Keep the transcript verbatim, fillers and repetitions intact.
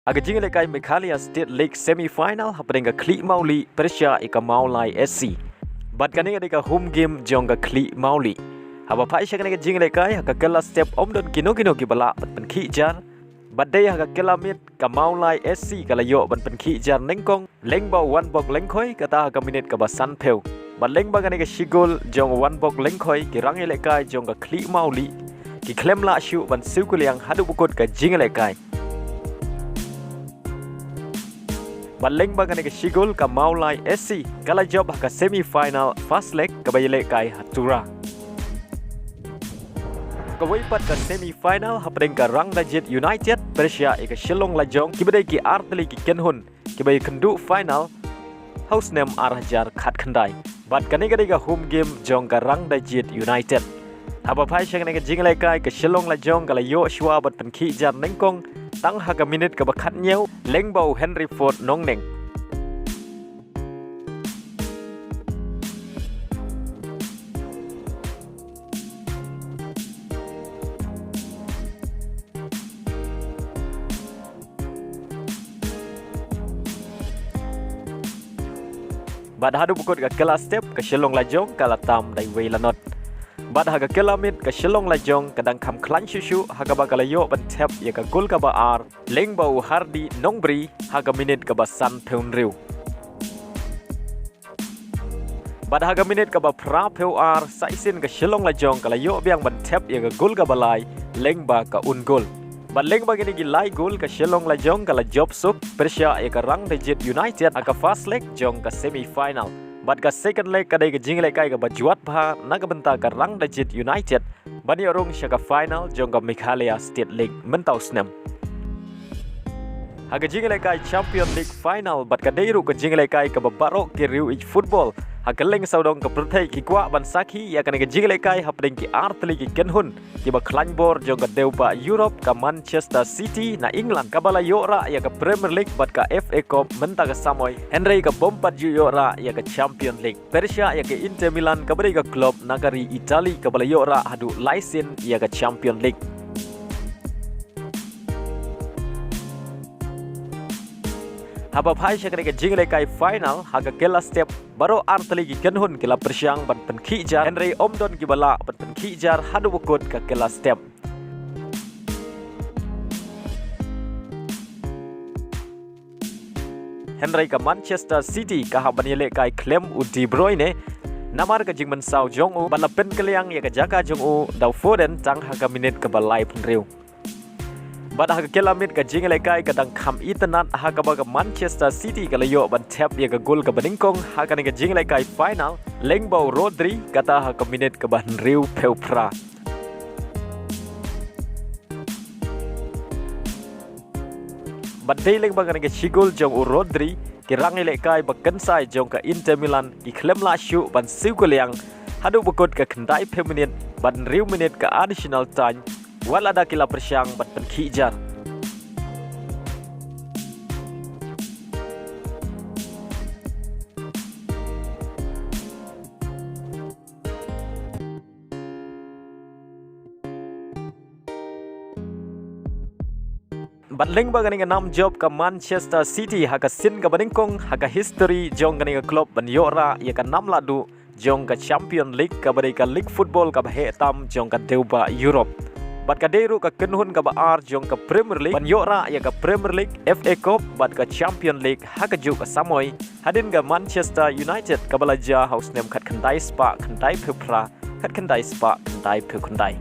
Ha ka jingïalehkai Meghalaya State League semi final hapdeng ka Khlieh Mawlieh pyrshah ïa ka Mawlai S C. Bad kane ka dei ka home game jong ka Khlieh Mawlieh. Haba phai sha kane ka jingïalehkai ha ka kylla step ym don kino kino kiba lah ban pynkhih jar. Bad dei ha ka kylla miet ka Mawlai S C ka la ïoh ban pynkhih jar nyngkong lyngba u Wanbok Lyngkhoi kata ha ka minit kaba sanphew. Bad lyngba kane ka shi gol jong u Wanbok Lyngkhoi ki rangïalehkai jong ka Khlieh Mawlieh ki khlem lah shuh ban siew kylliang haduh ba kut ka jingïalehkai. Bad lyngba kane ka shi gol ka Mawlai S C ka la jop ha ka semi final first leg kaba ïalehkai ha Tura. Kawei pat ka semi final hapdeng ka Rangdajit United pyrshah ïa ka Shillong Lajong kiba dei ki artylli ki kynhun kiba ïakynduh final ha u snem ar hajar khatkhyndai. Bad kane ka dei ka home game jong ka Rangdajit United. Haba phai sha kane ka jingïalehkai ka Shillong Lajong ka la ïoh shuwa ban pynkhih jar nyngkong tang ha ka minit kaba khathynñiew lyngba u Henry Ford Nongneng. Bad haduh ba kut ka kylla step ka Shillong Lajong ka la tam da iwei la not. Bad ha ka kylla miet ka Shillong Lajong ka dang kham khlaiñ shuh shuh ha kaba ka la ïoh ban thep ïa ka gol kaba ar lyngba u Hardi Nongbri ha ka minit kaba sanphew hynriew. Bad ha ka minit kaba phraphew ar sa shisien ka Shillong Lajong ka la ïoh biang ban thep ïa ka gol kaba lai lyngba ka own goal. Bad lyngba kine ki lai gol ka Shillong Lajong ka la jop suk pyrshah ïa ka Rangdajit United ha ka first leg jong ka semi final. Bad ka second leg ka dei ka jingïalehkai kaba jwat bha na ka bynta ka Rangdajit United ban ïoh rung sha ka final jong ka Meghalaya State League mynta u snem. Ha ka jingïalehkai Champion League final bad ka dei ruh ka jingïalehkai kaba baroh ki riew ïeit football ha kylleng sawdong ka pyrthei ki kwah ban sakhi ïa kane ka jingïalehkai hapdeng ki artylli ki kynhun kiba khlaiñ bor jong ka dewbah Europe ka Manchester City na England kaba la ïoh rah ïa ka Premier League bad ka F A Cup mynta ka samoi, hynrei ka bym pat ju ïoh rah ïa ka Champion League. Pyrshah ïa ka Inter Milan kaba dei ka club na ka ri Italy kaba la ïoh rah haduh lai sien ïa ka Champion League. Haba phai sha kane ka jingïalehkai final ha ka kylla step baroh artylli ki kynhun ki la pyrshang ban pynkhih jar hynrei ym don kiba lah ban pynkhih jar haduh ba kut ka kylla step. Hynrei ka Manchester City ka hap ban ïalehkai khlem u De Bruyne namar ka jingmynsaw jong u bad la pynkylliang ïa ka jaka jong u da u Foden tang ha ka minit kaba laiphew hynriew. Bad ha ka kylla miet ka jingïalehkai ka dang kham itynnad ha kaba ka Manchester City ka la ïoh ban thep ïa ka gol kaba nyngkong ha kane ka jingïalehkai final lyngba u Rodri kata ha ka minit kaba hynriewphew phra. Bad dei lyngba kane ka shi gol jong u Rodri ki rangïalehkai ba kynsai jong ka Inter Milan ki khlem lah shuh ban siew kylliang haduh ba kut ka khyndaiphew minit bad hynriew minit ka additional time wat lada ki la pyrshang ban pynkhih jar. Bad lyngba kane ka nam jop ka Manchester City ha ka sien kaba nyngkong ha ka history jong kane ka club ban ïoh rah ïa ka nam lahduh jong ka Champion League kaba dei ka league football kaba heh tam jong ka dewbah Europe. Bad ka dei ruh ka kynhun kaba ar jong ka Premier League ban ïoh rah ïa ka Premier League, F A Cup bad ka Champion League ha kajuh ka samoi hadien ka Manchester United kaba la jia ha u snem khatkhyndai spah khyndaiphew phra, khatkhyndai spah khyndaiphew khyndai.